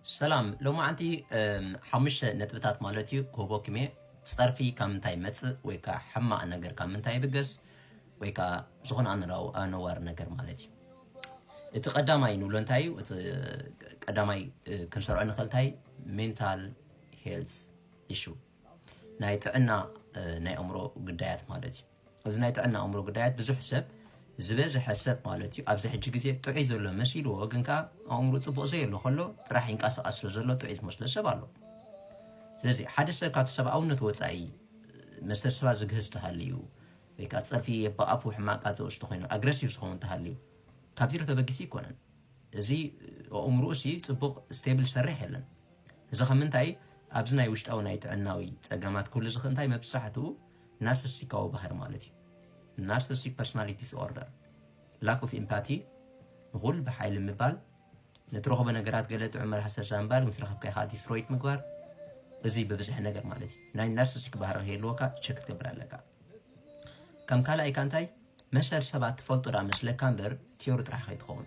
ሰላም፣ ሎማዓንቲ ሓሙሽተ ነጥብታት ማለት እዩ ክህበኩም እየ። ጸርፊ ካብ ምንታይ ይመጽእ ወይ ከዓ ሕማቕ ነገር ካብ ምንታይ ይብገስ ወይ ከዓ ዝኾነ ኣነዋር ነገር ማለት እዩ። እቲ ቀዳማይ ንብሎ እንታይ እዩ? እቲ ቀዳማይ ክንሰርዖ ንኽእል እንታይ? ሜንታል ሄልት ኢሹ፣ ናይ ጥዕና ናይ ኣእምሮ ጉዳያት ማለት እዩ። እዚ ናይ ጥዕና ኣእምሮ ጉዳያት ብዙሕ ሰብ፣ ዝበዝሐ ሰብ ማለት እዩ፣ ኣብዚ ሕጂ ግዜ ጥዑይ ዘሎ መሲልዎ ግን ከዓ ኣእምሮ ፅቡቕ ዘየሎ ከሎ ጥራሕ ይንቀሳቐስ ስለ ዘሎ ጥዑይ ዝመስሎ ሰብ ኣሎ። ስለዚ ሓደ ሰብ ካብቲ ሰብኣውነት ወፃኢ መሰል ሰባት ዝግህዝ ተሃልዩ ወይ ከዓ ፀርፊ የባኣፉ ሕማቃት ዘውስቲ ኮይኑ ኣግረሲቭ ዝኸውን ተሃልዩ ካብዚ ተበጊሱ ይኮነን። እዚ ኣእምሮኡ ሲ ፅቡቕ ስቴብል ሰርሕ የለን። እዚ ከምንታይ ኣብዚ ናይ ውሽጣዊ ናይ ጥዕናዊ ፀገማት ክህሉ ዝኽእል እንታይ መብዛሕትኡ ናርሲሲካዊ ባህሪ ማለት እዩ። ናርሲሲክ ፐርሶናሊቲ ዲስኦርደር፣ ላክ ኦፍ ኢምፓቲ፣ ንኹል ብሓይሊ ምባል፣ ንትረኽቦ ነገራት ገለ ጥዑም መርሓ ሰሳ ምባል፣ ምስ ረኸብካ ኢኻ ዲስትሮይት ምግባር። እዚ ብብዝሒ ነገር ማለት እዩ። ናይ ናርሲሲክ ባህሪ ከይህልወካ ቸክ ክትገብር ኣለካ። ከም ካልኣይ ካ እንታይ መሰል ሰባት ትፈልጦ ዳ መስለካ እምበር ቲዮሪ ጥራሕ ከይትኸውን።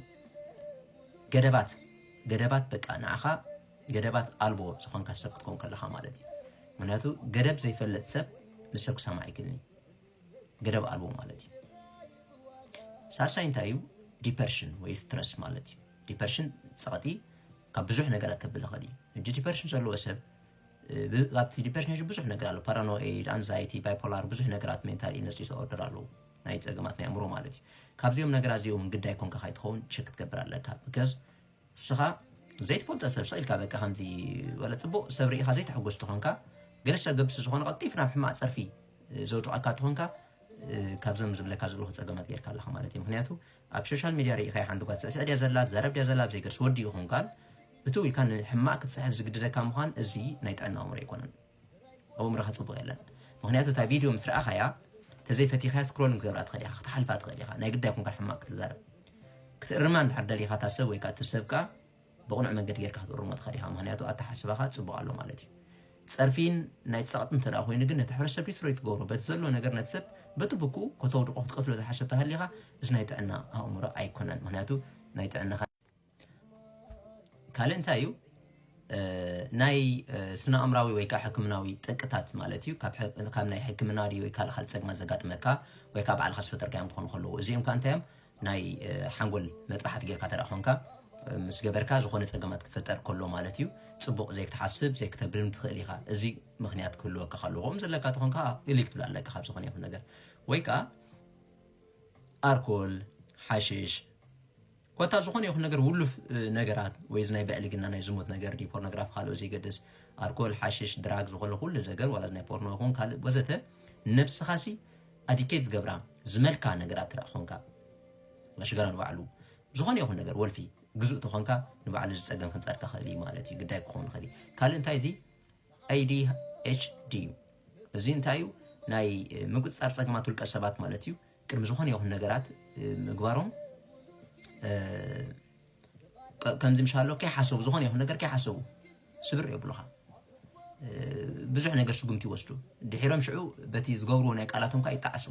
ገደባት ገደባት በቃ ንዓኻ ገደባት ኣልቦ ዝኾንካ ሰብ ክትከውን ከለኻ ማለት እዩ። ምክንያቱ ገደብ ዘይፈልጥ ሰብ ምስ ሰብ ክሰማዕ ኣይክእልን እዩ። ገደብ ኣልቦ ማለት እዩ። ሳልሳይ እንታይ እዩ? ዲፐርሽን ወይ ስትረስ ማለት እዩ። ዲፐርሽን ጸቕጢ ካብ ብዙሕ ነገራት ከብል ይኽእል እዩ። ሕጂ ዲፐርሽን ዘለዎ ሰብ ኣብቲ ዲፐርሽን ብዙሕ ነገር ኣሎ። ፓራኖይድ፣ ኣንዛይቲ፣ ባይፖላር፣ ብዙሕ ነገራት ሜንታል ኢልነስ ዲስኦርደር ኣለዉ፣ ናይ ጸገማት ናይ ኣእምሮ ማለት እዩ። ካብዚኦም ነገራት እዚኦም ግዳይ ኮንካ ካይትኸውን ቸክ ክትገብር ኣለካ። ብከዝ እስኻ ዘይትፈልጦ ሰብ ስቕ ኢልካ በቃ ከምዚ ወለ ጽቡቕ ሰብ ርኢኻ ዘይተሐጎስ ተኾንካ፣ ገለ ሰብ ገብስ ዝኾነ ቀልጢፍ ናብ ሕማቕ ጸርፊ ዘውድቐካ ተኾንካ፣ ካብዞም ዝብለካ ዘለኹ ጸገማት ጌርካ ኣለኻ ማለት እዩ። ምክንያቱ ኣብ ሶሻል ሚድያ ርኢኻ ሓንቲ ጓል ስዕስዕ ድያ ዘላ፣ ትዛረብ ድያ ዘላ፣ ብዘይገርስ ወዲ ይኹን ጓል እትው ኢልካ ንሕማቕ ክትጽሕፍ ዝግድደካ ምዃን እዚ ናይ ጥዕና ኣእምሮ ኣይኮነን። ኣእምሮኻ ጽቡቕ የለን። ምክንያቱ እታ ቪድዮ ምስ ረኣኻያ ተዘይፈቲኻያ ስክሮል ክትገብራ ትኽእል ኢኻ፣ ክትሓልፋ ትኽእል ኢኻ። ናይ ግዳይ ኮንካ ሕማቕ ክትዛረብ ክትእርማ እንድሕር ደሊኻ እታ ሰብ ወይ ከዓ እቲ ሰብ ከዓ ብቕኑዕ መንገዲ ጌርካ ክትእርሞ ትኽእል ኢኻ። ምክንያቱ ኣተሓስባኻ ጽቡቕ ኣሎ ማለት እዩ። ጸርፊን ናይ ጸቕጢ እንተ ደኣ ኮይኑ ግን ነቲ ሕብረተሰብ ዲስትሮይ ትገብሮ፣ በቲ ዘሎ ነገር ነቲ ሰብ በቲ ብኩ ከተውድቆ ክትቀትሎ ዝሓሰብ ተሃሊኻ እዚ ናይ ጥዕና ኣእምሮ ኣይኮነን። ምክንያቱ ናይ ጥዕናኻ ካልእ እንታይ እዩ? ናይ ስነ ኣእምራዊ ወይ ከዓ ሕክምናዊ ጠንቅታት ማለት እዩ። ካብ ናይ ሕክምና ድዩ ወይ ካልእ ካልእ ጸግማት ዘጋጥመካ ወይ ከዓ ባዕልኻ ዝፈጠርካዮም ክኾኑ ከለዉ እዚኦም ከዓ እንታይ እዮም? ናይ ሓንጎል መጥባሕቲ ጌርካ ተደኣ ኮንካ ምስ ገበርካ ዝኾነ ጸገማት ክፈጠር ከሎ ማለት እዩ። ጽቡቕ ዘይክትሓስብ ዘይክተብርም ትኽእል ኢኻ። እዚ ምኽንያት ክህልወካ ከሎ ከምኡ ዘለካ ተኾንካ ኢሊክ ትብል ኣለካ ካብ ዝኾነ ይኹን ነገር ወይ ከዓ ኣርኮል፣ ሓሽሽ፣ ኮታ ዝኾነ ይኹን ነገር ውሉፍ ነገራት ወይ እዚ ናይ ብዕልግና ናይ ዝሙት ነገር ድዩ ፖርኖግራፊ ካልኦ ዘይገድስ ኣርኮል፣ ሓሽሽ፣ ድራግ ዝኾነ ኩሉ ነገር ዋላ ናይ ፖርኖ ይኹን ካልእ ወዘተ ነብስኻሲ ኣዲኬት ዝገብራ ዝመልካ ነገራት ትረኣ ኾንካ ሽገራ ንባዕሉ ዝኾነ ይኹን ነገር ወልፊ ግዙእ ተኾንካ ንባዕሉ ዝፀገም ክንፀርካ ኽእል እዩ ማለት እዩ። ግዳይ ክኸውን ኽእል እዩ። ካልእ እንታይ እዚ ኤ ዲ ኤች ዲ እዩ። እዚ እንታይ እዩ? ናይ ምቁፅፃር ፀገማት ውልቀ ሰባት ማለት እዩ። ቅድሚ ዝኾነ ይኹን ነገራት ምግባሮም ከምዚ ምሻሎ ከይሓሰቡ ዝኾነ ይኹን ነገር ከይሓሰቡ ስብር የብሉኻ። ብዙሕ ነገር ስጉምቲ ይወስዱ። ድሒሮም ሽዑ በቲ ዝገብርዎ ናይ ቃላቶም ከዓ ይጣዕሱ።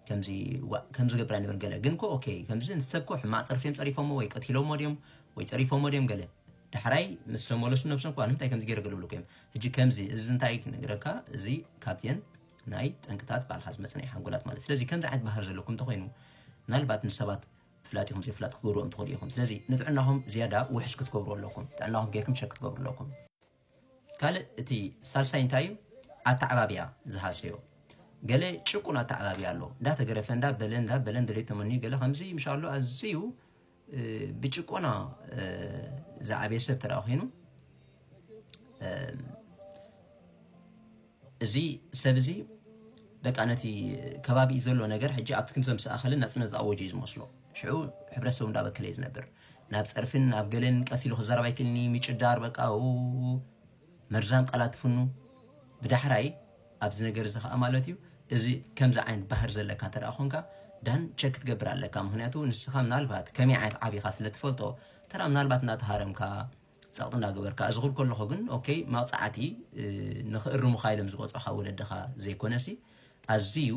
ከምዚ ገብራ ንበር ገለ ግን ኮ ኦኬ ከምዚ ንሰብ ኮ ሕማቅ ጸርፊ እዮም ጸሪፎሞ ወይ ቀቲሎሞ ድዮም ወይ ጸሪፎሞ ድዮም ገለ ዳሕራይ ምስ ተመለሱ ነብሶም ኮ ንምንታይ ከምዚ ገይረ ገለ ብልኩ እዮም። ሕጂ ከምዚ እዚ እንታይ ክነግረካ እዚ ካብቲን ናይ ጠንቅታት ባልካ ዝመጽ ናይ ሓንጎላት ማለት ስለዚ ከምዚ ዓይነት ባህር ዘለኩም እንተኮይኑ ምናልባት ንሰባት ብፍላጥ ይኹን ዘይፍላጥ ክትገብርዎም ትኽእሉ ኢኹም። ስለዚ ንጥዕናኹም ዝያዳ ውሕስ ክትገብሩ ኣለኩም። ጥዕናኹም ጌርኩም ሸክ ክትገብሩ ኣለኩም። ካልእ እቲ ሳልሳይ እንታይ እዩ? ኣተዓባብያ ዝሃሰዮ ገለ ጭቁን ኣተዓባብያ ኣሎ። እንዳተገረፈ እንዳበለ እንዳበለ እንደለይ ተመንዩ ገለ ከምዚ ምሻሎ ኣዝዩ ብጭቆና ዝዓበየ ሰብ ተደኣ ኮይኑ እዚ ሰብ እዚ በቃ ነቲ ከባቢኡ ዘሎ ነገር ሕጂ ኣብቲ ክንሰ ምስ ኣኸለ ናጽነት ዝኣወጀ እዩ ዝመስሎ። ሽዑ ሕብረተሰቡ እንዳበከለ እዩ ዝነብር። ናብ ጸርፍን ናብ ገለን ቀስ ኢሉ ክዛረብ ኣይክእልኒ ምጭዳር በቃ መርዛም ቃላት ትፍኑ ብዳሕራይ ኣብዚ ነገር እዚ ከዓ ማለት እዩ እዚ ከምዚ ዓይነት ባህር ዘለካ እንተ ደኣ ኮንካ ዳን ቸክ ክትገብር ኣለካ ምክንያቱ ንስኻ ምናልባት ከመይ ዓይነት ዓቢኻ ስለ ትፈልጦ ተራ ምናልባት እናተሃረምካ ጸቕጢ እንዳገበርካ እዚ ክብል ከለኹ ግን ኦኬ መቕጻዕቲ ንኽእርሙኻ ኢሎም ዝቆጽዑኻ ወለድኻ ዘይኮነሲ ኣዝዩ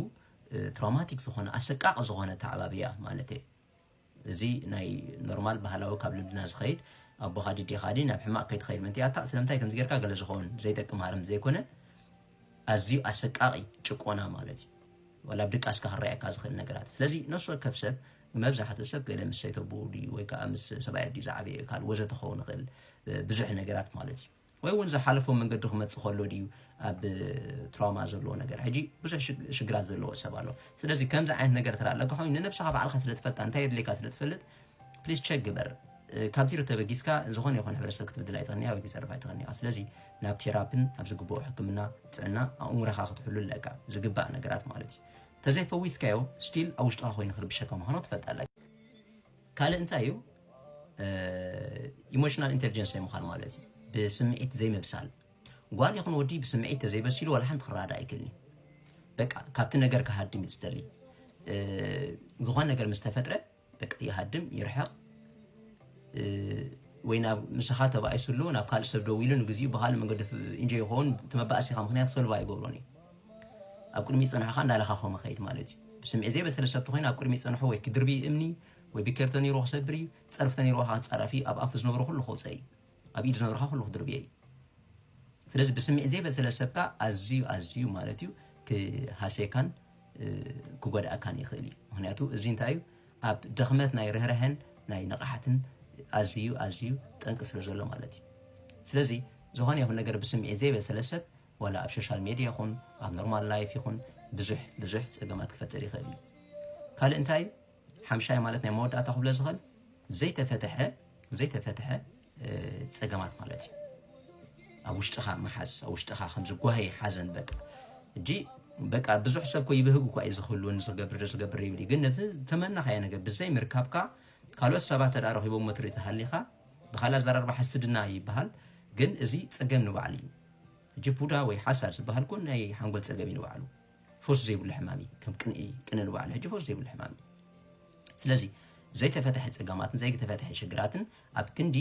ትራውማቲክ ዝኾነ ኣሰቃቂ ዝኾነ ተዓባብያ ማለት እየ እዚ ናይ ኖርማል ባህላዊ ካብ ልምድና ዝኸይድ ኣቦኻ ድዴኻ ድዩ ናብ ሕማቕ ከይትኸይድ ምንቲኣታ ስለምንታይ ከምዚ ጌርካ ገለ ዝኸውን ዘይጠቅም ሃረም ዘይኮነ ኣዝዩ ኣሰቃቒ ጭቆና ማለት እዩ። ዋላ ኣብ ድቃስካ ክረኣየካ ዝኽእል ነገራት። ስለዚ ነፍሲ ወከፍ ሰብ መብዛሕትኡ ሰብ ገለ ምስ ሰይተቦ ድዩ ወይ ከዓ ምስ ሰብኣይ ድዩ ዝዓበየ ካልእ ወዘተ ክኸውን ይኽእል ብዙሕ ነገራት ማለት እዩ። ወይ እውን ዝሓለፎ መንገዲ ክመፅእ ከሎ ድዩ ኣብ ትራውማ ዘለዎ ነገር ሕጂ ብዙሕ ሽግ- ሽግራት ዘለዎ ሰብ ኣሎ። ስለዚ ከምዚ ዓይነት ነገር ተራ ኣለካ ኮይኑ ንነብስኻ ባዕልካ ስለ ትፈልጣ እንታይ የድልየካ ስለ ትፈልጥ ፕሊስ ቸክ ግበር። ካብ ዚሮ ተበጊስካ ዝኾነ ይኹን ሕብረተሰብ ክትብድል ኣይትኽእልን ኢኻ ወይ ክትዘርፍ ኣይትኽእልን ኢኻ። ስለዚ ናብ ቴራፕን ኣብ ዝግብኦ ሕክምና ጥዕና ኣእምሮኻ ክትሕሉ ኣለካ ዝግባእ ነገራት ማለት እዩ። ተዘይፈዊስካዮ ስቲል ኣብ ውሽጥኻ ኮይኑ ክርብሸካ ምዃኑ ክትፈልጥ ኣለካ። ካልእ እንታይ እዩ? ኢሞሽናል ኢንቴሊጀንስ ዘይምዃን ማለት እዩ። ብስምዒት ዘይምብሳል። ጓል ይኹን ወዲ ብስምዒት ተዘይበሲሉ ዋላ ሓንቲ ክረዳዳእ ኣይክእልን እዩ። በቃ ካብቲ ነገር ክሃድም እዩ ዝደሊ። ዝኾነ ነገር ምስ ተፈጥረ በቃ ይሃድም ይርሕቕ ወይ ናብ ምሳኻ ተባኢሱ ኣሎ ናብ ካልእ ሰብ ደው ኢሉ ንግዚኡ ብኻልእ መንገዲ ኢንጆ ይኸውን እቲ መባእሲኻ ምኽንያት ሶልቭ ኣይገብሮን እዩ። ኣብ ቅድሚ ዝፀንሕኻ እንዳለኻኸመ ኸይድ ማለት እዩ። ብስምዒት ዘይበሰለ ሰብ ተኾይኑ ኣብ ቅድሚ ዝፀንሑ ወይ ክድርቢ እምኒ ወይ ቢኬር ተኒርዎ ክሰብር እዩ። ፀርፊ ተኒርዎ ከዓ ክፃረፍ እዩ። ኣብ ኣፉ ዝነብሮ ኩሉ ከውፀእ እዩ። ኣብ ኢዱ ዝነብርካ ኩሉ ክድርብዮ እዩ። ስለዚ ብስምዒት ዘይበሰለ ሰብካ ኣዝዩ ኣዝዩ ማለት እዩ ክሃስየካን ክጎድኣካን ይኽእል እዩ። ምክንያቱ እዚ እንታይ እዩ ኣብ ድኽመት ናይ ርህርሀን ናይ ንቕሓትን ኣዝዩ ኣዝዩ ጠንቂ ስለ ዘሎ ማለት እዩ። ስለዚ ዝኾነ ይኹን ነገር ብስምዒት ዘይበሰለ ሰብ ዋላ ኣብ ሶሻል ሜድያ ይኹን ኣብ ኖርማል ላይፍ ይኹን ብዙሕ ብዙሕ ፀገማት ክፈጥር ይኽእል እዩ። ካልእ እንታይ ሓምሻይ ማለት ናይ መወዳእታ ክብሎ ዝኽእል ዘይተፈተሐ ዘይተፈተሐ ፀገማት ማለት እዩ። ኣብ ውሽጥኻ መሓዝ ኣብ ውሽጥኻ ከምዚ ጓሂ ሓዘን በቃ እጂ በቃ ብዙሕ ሰብ ኮ ይብህግ እኳ እዩ ዝኽህልወኒ ዝገብር ዝገብር ይብል እዩ። ግን ነዚ ዝተመናኻዮ ነገር ብዘይ ምርካብካ ካልኦት ሰባት ተዳ ረኺቦም መትሪ ተሃሊኻ ብኻልእ ኣዘራርባ ሓስድና ይበሃል። ግን እዚ ፀገም ንባዕሉ እዩ። ሕጂ ቡዳ ወይ ሓሳድ ዝበሃል ኮ ናይ ሓንጎል ፀገም እዩ ንባዕሉ። ፈውሲ ዘይብሉ ሕማም እዩ። ከም ቅንኢ ቅነ ንባዕሉ ሕጂ ፈውሲ ዘይብሉ ሕማም እዩ። ስለዚ ዘይተፈተሐ ፀገማትን ዘይተፈተሐ ሽግራትን ኣብ ክንዲ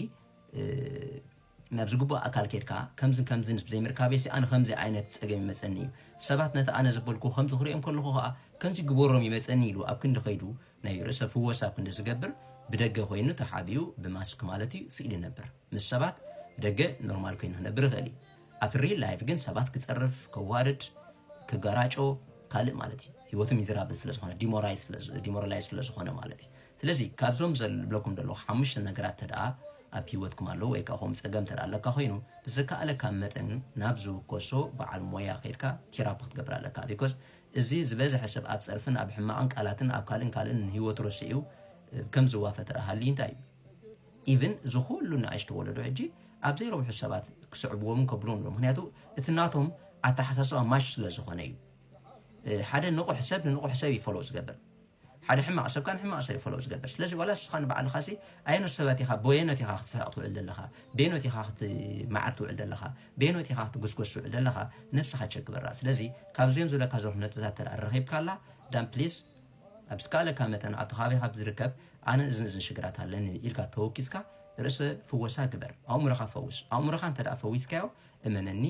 ናብ ዝግባእ ኣካል ከድካ ከምዝን ከምዝን ዘይምርካበይ ኣነ ከምዚ ዓይነት ፀገም ይመፀኒ እዩ። ሰባት ነቲ ኣነ ዘበልኩ ከምዚ ክሪኦም ከለኹ ከዓ ከምዚ ግበሮም ይመፀኒ ኢሉ ኣብ ክንዲ ከይዱ ናይ ርእሰ ፍወሳ ኣብ ክንዲ ዝገብር ብደገ ኮይኑ ተሓቢኡ ብማስክ ማለት እዩ ስኢሉ ይነብር። ምስ ሰባት ደገ ኖርማል ኮይኑ ክነብር ይኽእል እዩ። ኣብቲ ሪል ላይፍ ግን ሰባት ክፀርፍ፣ ከዋርድ፣ ክገራጮ ካልእ ማለት እዩ። ህይወቱ ሚዘራብል ስለዝኾነ ዲሞራላይዝ ስለዝኾነ ማለት እዩ። ስለዚ ካብዞም ዘብለኩም ዘለኹ ሓሙሽተ ነገራት ተደኣ ኣብ ህይወትኩም ኣለዉ ወይ ከዓ ከምኡ ፀገም ተደኣ ኣለካ ኮይኑ ብዝከኣለካ መጠን ናብ ዝውከሶ በዓል ሞያ ከይድካ ቴራፒ ክትገብር ኣለካ። ቢኮዝ እዚ ዝበዝሐ ሰብ ኣብ ፀርፍን ኣብ ሕማቕን ቃላትን ኣብ ካልእን ካልእን ንህይወቱ ረሲዑ ከም ዝዋፈ ተደኣ ሃልዩ እንታይ እዩ ኢቭን እዚ ኩሉ ንኣሽቱ ወለዶ ሕጂ ኣብ ዘይረብሑ ሰባት ክስዕብዎም ከብልዎም ዶ ምክንያቱ እቲ ናቶም ኣተሓሳስባ ማሽ ስለ ዝኾነ እዩ። ሓደ ንቑሕ ሰብ ንንቑሕ ሰብ ይፈሎ ዝገብር ሓደ ሕማቕ ሰብካ ንሕማቕ ሰብ ይፈሎ ዝገብር ስለዚ ዋላ ስኻ ንባዕልኻ ሲ ኣየኖት ሰባት ኢኻ በየኖት ኢኻ ክትስሕቕ ትውዕል ዘለኻ በየኖት ኢኻ ክትመዓር ትውዕል ዘለኻ በየኖት ኢኻ ክትጉስጎስ ትውዕል ዘለኻ ነብስኻ ቸግበራ ስለዚ ካብዚኦም ዝብለካ ዘለኹ ነጥብታት ተረኺብካ ኣላ ዳን ፕሊስ ኣብ ዝከኣለካ መጠን ኣብቲ ከባቢኻ ብዝርከብ ኣነ እዝን እዝን ሽግራት ኣለኒ ኢልካ ተወኪስካ ርእሰ ፍወሳ ግበር። ኣእምሮኻ ፈውስ። ኣእምሮኻ እንተ ደኣ ፈዊስካዮ እመነኒ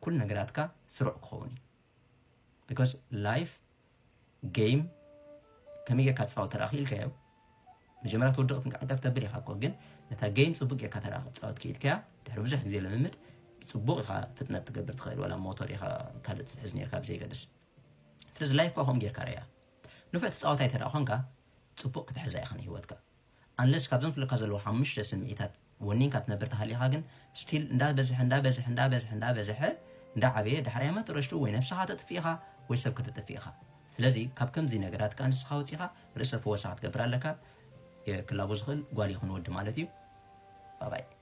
ኩሉ ነገራትካ ስሩዕ ክኸውን እዩ። ቢኮዝ ላይፍ ጌም ከመይ ጌርካ ትፃወት ተደኣ ክኢልካዮ መጀመርያ ትወድቕ ትንቃዕቀፍ ተብል ኢኻ እኮ ግን ነታ ጌም ፅቡቅ ጌርካ ተደኣ ክትፃወት ክኢልካያ ድሕሪ ብዙሕ ግዜ ልምምድ ፅቡቅ ኢኻ ፍጥነት ትገብር ትኽእል ዋላ ሞቶር ኢኻ ካልእ ትሕዝ ኔርካ ብዘይገድስ ስለዚ ላይፍ ከምኡ ጌርካ ርያ ንፉዕ ተፃዋታይ ተደኣ ኮንካ ፅቡቅ ክትሕዛ ኢኻ ንህይወትካ። ኣንለስ ካብዞም ትብለካ ዘለዉ ሓሙሽተ ስምዒታት ወኒንካ ትነብር ተሃሊኻ ግን ስቲል እንዳበዝሐ እንዳበዝሐ እንዳበዝሐ እንዳበዝሐ እንዳዓበየ ዳሕራይ መጥረሽቱ ወይ ነብስኻ ተጥፍእ ኢኻ ወይ ሰብ ከተጥፍእ ኢኻ። ስለዚ ካብ ከምዚ ነገራት ከኣ ንስኻ ወፂኻ ርእሰ ፈወሳ ክትገብር ኣለካ። ክላቦ ዝኽእል ጓል ይኹን ወዲ ማለት እዩ። ባባይ።